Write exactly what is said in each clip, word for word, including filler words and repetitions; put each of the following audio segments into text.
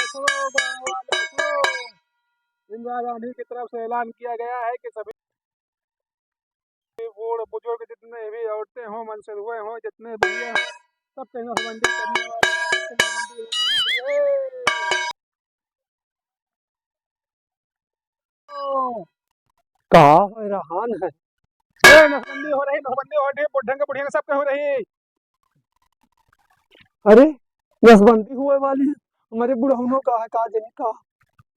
सुनो गाँव वालों, सुनो। इंदिरा गांधी की तरफ से ऐलान किया गया है कि सभी बूढ़ बुजुर्ग जितने भी औरतें हों, मनसेधुए हों, जितने भी हैं, सबके नसबंदी करने वाले हैं, सबके नसबंदी होनी चाहिए। का हैरान है? ए, नसबंदी हो रही, नसबंदी हो रही, बुढ़न के बुढ़िया के सबके हो रही। अरे, नसबंदी होए वाली है, हमरे बुढ़उनो का है, का जानी का।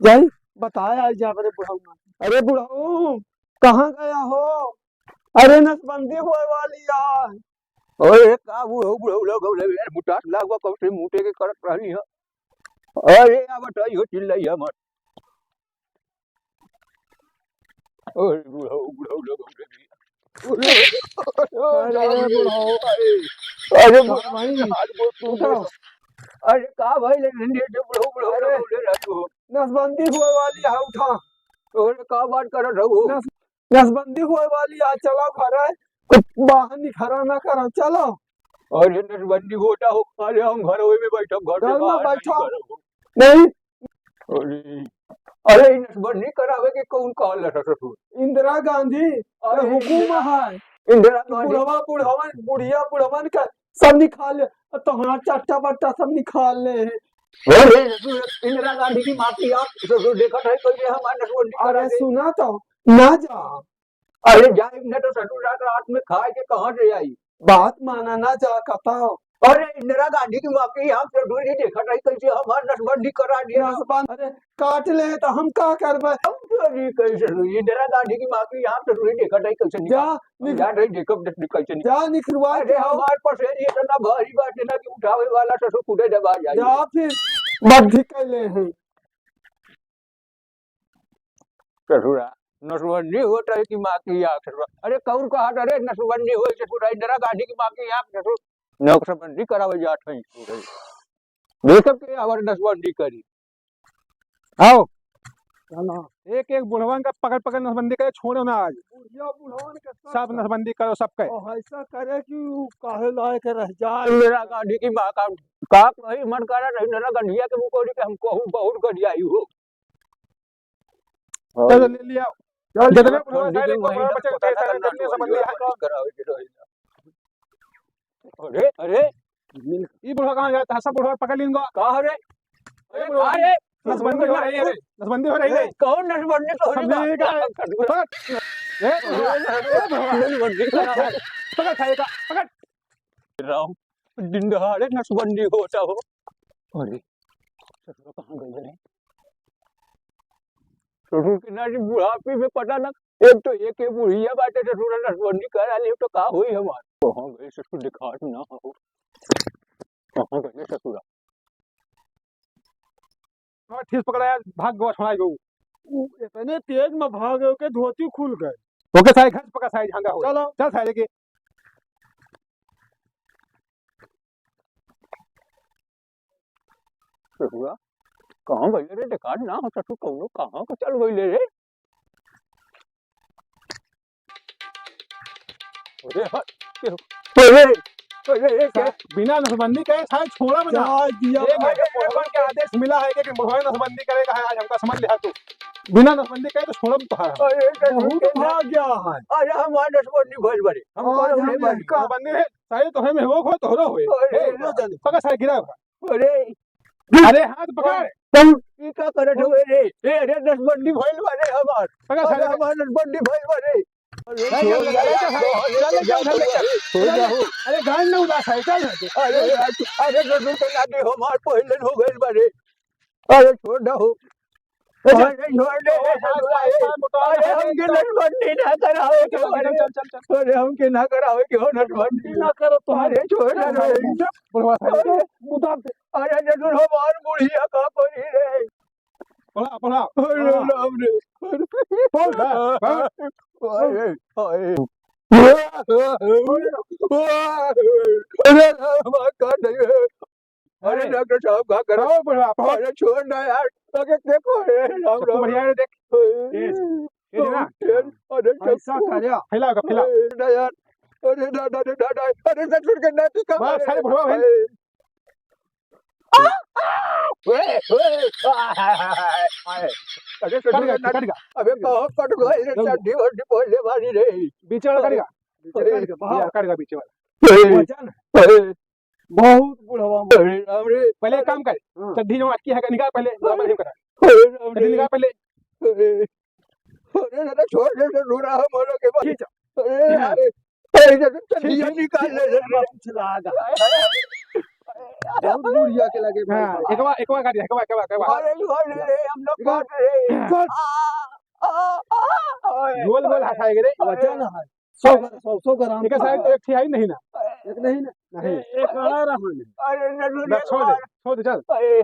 जाई, बताए आई जा हमरे बुढ़उनो। अरे बुढ़ऊ, कहाँ गया हो? अरे, नसबंदी होए वाली है। अरे, का बुढ़ऊ, बुढ़ऊ लोग, बुढ़ऊ यार, मुटास लागवा कब से मुटे के करत रहनी है। अरे, आ बताई हो, चिल्लाई हमर। अरे बुढ़ऊ, बुढ़ऊ लोग, अरे, अरे बुढ़ऊ, अरे, अरे का बुढ़ऊ, भाई? हाथ गोड़ टूट गए। उठाओ। अरे का भाई, ले, ले, ले, बुढ़ऊ, बुढ़ऊ, अरे, बुढ़ऊ, ले, ले, बुढ़ऊ। नसबंदी होए वाली है, उठा। अरे का बात करत हो? नस-, नसबंदी होए वाली है, चलो घर है, कुछ बाहर निखरा ना करो, चलो। अरे नसबंदी होता हो, अरे हम घर में बैठब, घर से घर में बाहर नहीं बैठो। निकलब। नहीं, अरे, अरे, इ नसबंदी करावे के कौन कहल रहा ससुर? इंदिरा गांधी के अरे, हुकुम है। इंदिरा कि गांधी। बुढ़वा बुढ़वन, बुढ़िया बुढ़वन का सब निकाल ले, और तोहरा चट्टा बट्टा सब निकाल ले। अरे, ससुर, इंदिरा गांधी की माँ की आँख, ससुर, देखत है, कैसे हमार नसबंदी अरे, करा दे। सुना तो, ना जा। अरे जाए न तो ससुर रात, रात में खाए के कहाँ से आई? बात माना ना जा कता। अरे इंदिरा गांधी की माँ के यहाँ ससुर जी देखा नहीं कैसे हमार नसबंदी करा दिया। नसबंद, अरे काट ले तो हम का करबे? हम तो नहीं कह ससुर जी, इंदिरा गांधी की माँ के यहाँ ससुर जी देखा नहीं कैसे निकाल। जा, हम निक-, जा नहीं देखब कैसे निकाल। जा निकलवा अरे के आओ। हमार पसेरी इतना भारी बात है ना कि उठावे वाला ससुर कूदे दबा जाए। जा फिर बद्धी कैले हैं। ससुरा, नसबंदी होत है कि माँ की आँख ससुरा। अरे कौन कहा था रे नसबंदी होई ससुरा, इंदिरा गांधी की माँ की आँख ससुर। नसबंदी करावे जात है ससुरा। देखब के आवर नसबंदी करी। आओ। चलो। एक एक बुढ़वन का पकड़ पकड़ नसबंदी करे, छोड़ो ना आज। बुढ़िया बुढ़वन के सब सब नसबंदी करो सबके। और ऐसा करे कि उ काहे लायक रह जाए। इंदिरा गांधी की माँ का, का कही मन करा नहीं, इंदिरा गांधी के मुकोरी के हम कहूँ बहुत गरियाई हो। चल, ले लिया। चल, जितने चल, बुढ़वा ठंडी सारे के को महीना बच्चे पता के ना सारे ना जितने नसबंदी है। करावे के रही। अरे, अरे। ई बुढ़वा कहाँ जाता है? सब बुढ़वा पकड़ लीन को। का रे? अरे, बुढ़वा, अरे, नसबंदी हो रही है रे। नसबंदी हो रही है। कौन नसबंदी तो हो रही है? पकड़। ए, बुढ़वा, ए, बुढ़वा। नसबंदी पकड़, पकड़, खाएगा, पकड़। राम, दिन दहाड़े नसबंदी होता हो। अरे, ससुरा कहाँ गए रे? ससुर के ना जी बुढ़ापे में पता ना, एक तो एक, एक बुढ़िया बाटे, ससुर नसबंदी करा ले तो का होई हमार? कहाँ गए ससुर, दिखात ना हो। कहाँ गए ससुरा? और ठेस पकड़ाया, भाग गवा, छोड़ा गऊ। उ इतने तेज में भाग गयो के धोती खुल गए। ओके सारे घर पकड़ सारे झांगा हो। चलो। चल सारे के। ससुरा, कहाँ गइले रे? देखात ना हो ससुर, कौनो कहाँ को चल गइले रे? अरे हट, के हो? अरे, अरे, ये क्या? बिना नसबंदी कहे सारे छोड़ा बना। जा दिया। एक महीने पहले के आदेश मिला है कि बुढ़वा नसबंदी करेगा, है आज हमका समझ लिया तू। बिना नसबंदी कहे तो छोड़ब तो है। अरे, बहुत भाग गया है। अरे, हमार नसबंदी भइल बारे। हम हाँ, कौनो जान नहीं गया। बानी। नसबंदी है, सारे तोहरे में हो, हो, तोहरो होए। अरे, ए, लो जाने। पकड़ सारे गिरा। अरे। अरे हाथ पकड़। अरे, तुम ई का करत हो रे? ए, अरे नसबंदी भइल बारे हमार। पकड़ सारे। अरे हमार नसबंदी भइल बारे। अरे, ले जा, ले जा, ले जा, ले जा, ले जा। छोड़ दे हो। अरे गांड ना उदास है, चल। अरे, अरे नसबंदी तो लागे हमार पहिलन हो गइल बारे। अरे छोड़ दे हो। अरे छोड़ दे, अरे, अरे, अरे, अरे, हमके नसबंदी ना करावे के हो, अरे, चल, चल, चल। अरे, हमके ना करावे के हो, नसबंदी ना करो तो। अरे, छोड़ दे, अरे, बुढ़वा साहब। अरे, बुढ़वा, अरे, जरूर हमार बुढ़िया का करी रे। पढ़ा, पढ़ा, अरे, पढ़ा। राम रे। पढ़, पढ़। अरे, अरे। अरे, राम, का नहीं है? अरे अरे। डॉक्टर साहब, का करत? आओ बुढ़वा, पहुंच। अरे छोड़ ना यार, अरे देखो, हे राम सबको राम। बढ़िया है, देख। अरे, ये, ये देखना। अरे ऐसा सबको। कर यार। फैलाओ का, फैलाओ। अरे ना यार, अरे ना, ना, ना, ना, ना, अरे ससुर के नाती का बस, मारे। अरे बुढ़वा भाई। अरे। अरे, कट गया, कट गया। अबे, कहाँ कट गया रे? चड्ढी वड्ढी पहले वाली रे। बीच वाला कट गया। अरे, कट गया, बीच वाला। अरे, अरे, बहुत बुढ़वा। अरे राम रे। पहले एक काम कर, हाँ। चड्ढी जो अटकी है, निकाल पहले, हाँ। नॉर्मल नहीं करा। अरे राम रे। चड्ढी निकाल पहले। अरे, अरे दादा, छोड़ दे, दे, रो रहा है, मरो के बाद। खींच। अरे, हाँ। अरे, अरे दादा, चड्ढी खींच। निकाल ले, ले, ले। कुछ लागा। बहुत बुढ़िया के लगे हाँ, भाई। एकवा, एकवा काट, एकवा, एकवा, एकवा। अरे, अरे, अरे, हम लोग काट रहे हैं। काट। आ, आ, आ, आ, गोल, गोल हाथ आएगा रे। बचा ना है। सौ कर, सौ, सौ कर, हम एक साइड तो एक ठियाई नहीं ना। एक नहीं ना। नहीं। ए-, एक आ रहा है। अरे, नटू ना, छोड़ दे, छोड़ दे, चल। अरे,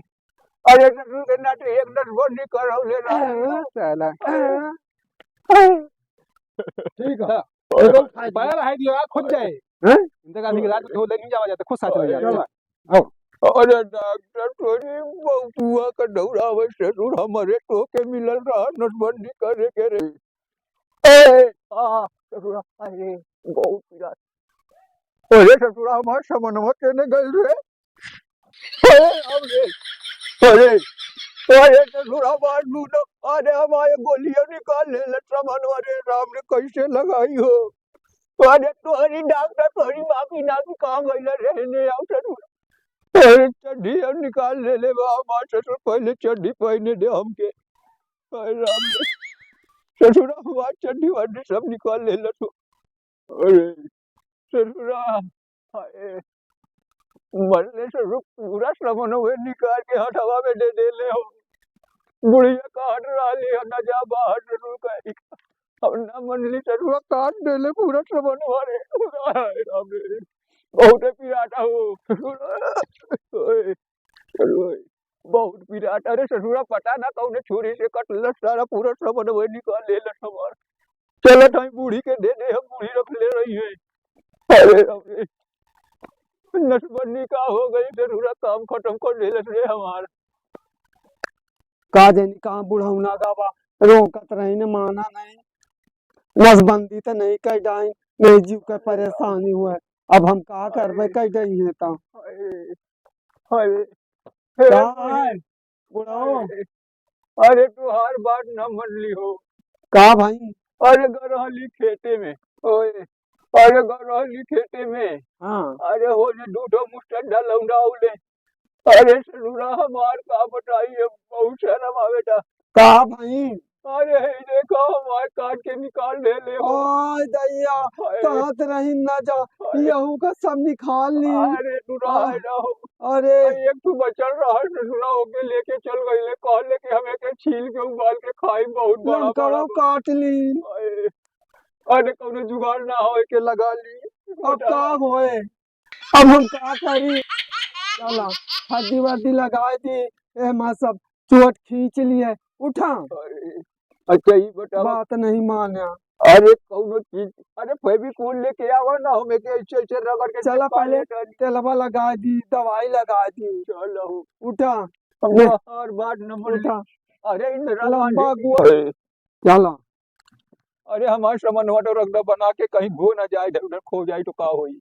अरे, नटू के नाटे एक नटबंदी करौले रहा। साला। ठीक है। हाँ। पैर है दिया, खुद जाए। हैं? इनका आदमी के रात में धो ले नहीं जावा जाता, खुद साथ ले जाता। चल। आओ। अरे डॉक्टर, तोरी बउआ का दौड़ावे से दूर हमरे तो के मिलल रहा नटबंदी करे के रे। ए, आ, ससुरा, अरे, बहुत पीरा। अरे ससुरा, हमार समनवा केने गइल रे? अरे, अब रे, अरे, अरे ससुरा, हमार दूनो, अरे हमारे गोलियां निकाल ले, ले समनवा रे, राम रे, कैसे लगाई हो? अरे तोहरी डॉक्टर, तोहरी बाकी नाकी कहाँ गइल रे? ने आओ ससुरा। अरे चड्ढी अब निकाल ले ले बा, हमार ससुर पहले चड्ढी पहने दे हमके। अरे राम रे। ससुरा हमार चड्ढी वड्ढी सब निकाल ले लसु। अरे ससुरा, हाय। मरले ससुर पूरा समनवे निकाल के हथवा में दे देले हो। बुढ़िया कहत रहली ह, "न जा बाहर ससुर कहीं।" अब ना मनली ससुरा काट देले पूरा समनवा रे। हाय राम रे। बहुते पिराता हो। ओए, ओए, बहुत पिराता रे ससुरा, पता ना कौने छुरी से कटलस सारा पूरा समनवे निकाल लेलस हमार। चलत हई बूढ़ी के दे दे, हम बूढ़ी रख ले रही है। अरे, अरे, नसबंदी का हो गई ससुरा, काम खत्म कर देलस रे हमार। का जानी कहाँ बुढ़ौना गवा, रोकत रही न माना नहीं, नसबंदी त नहीं कर डाइन, नहीं जीव के परेशानी हुए, अब हम का करबे, अरे। कर डाइन है त। अरे, अरे, हे का बूढ़ी। है, बुढ़ऊ? अरे, अरे, तोहार बात न मनली हो। का भाई? अरे, गरहली खेते में, ओए, अरे, गरहली खेते में, हाँ। अरे, हो जे दू ठो मुस्टंडा लौंडा औले, अरे ससुरा हमार का बताई, अब बहुत शर्म आवेला। का भाई? अरे हे देखो, हमार काट के निकाल देले हो। आय दैया, हाय। कहत रही न जा, हाय। यहू का सब निकाल ली। अरे दुराय रहो। अरे। अरे एक ठो बचल रहा, ससुरा ओके लेके चल गईले, कहले कि हम एके छील के उबाल के खाई, बहुत बड़ा लंकावा बड़ा। काट ली। हाय। अरे कौनो जुगाड़ ना हो, एके लगा ली। अब का होए? अब हम का करी? चला, हड्डी वड्डी लगाए दी, एमा सब चोट खींच लिए। उठा। अरे, अच्छा, ई बतावा। बात नहीं माने। अरे, कौनो चीज, अरे, फेविकोल लेके आवा ना, हम एके ऐसे, ऐसे रगड़ के चला, चिपका पहले लेता। तेलवा लगा दी, दवाई लगा दी। चलो। उठा। हम ले। हर बात नंबर उठा। अरे, इंदिरा लंबा गांधी। गोल। अरे। चला। अरे, हमार समनवा तो रगड़ा बना के कहीं खो ना जाए, इधर उधर खो जाए तो का होई?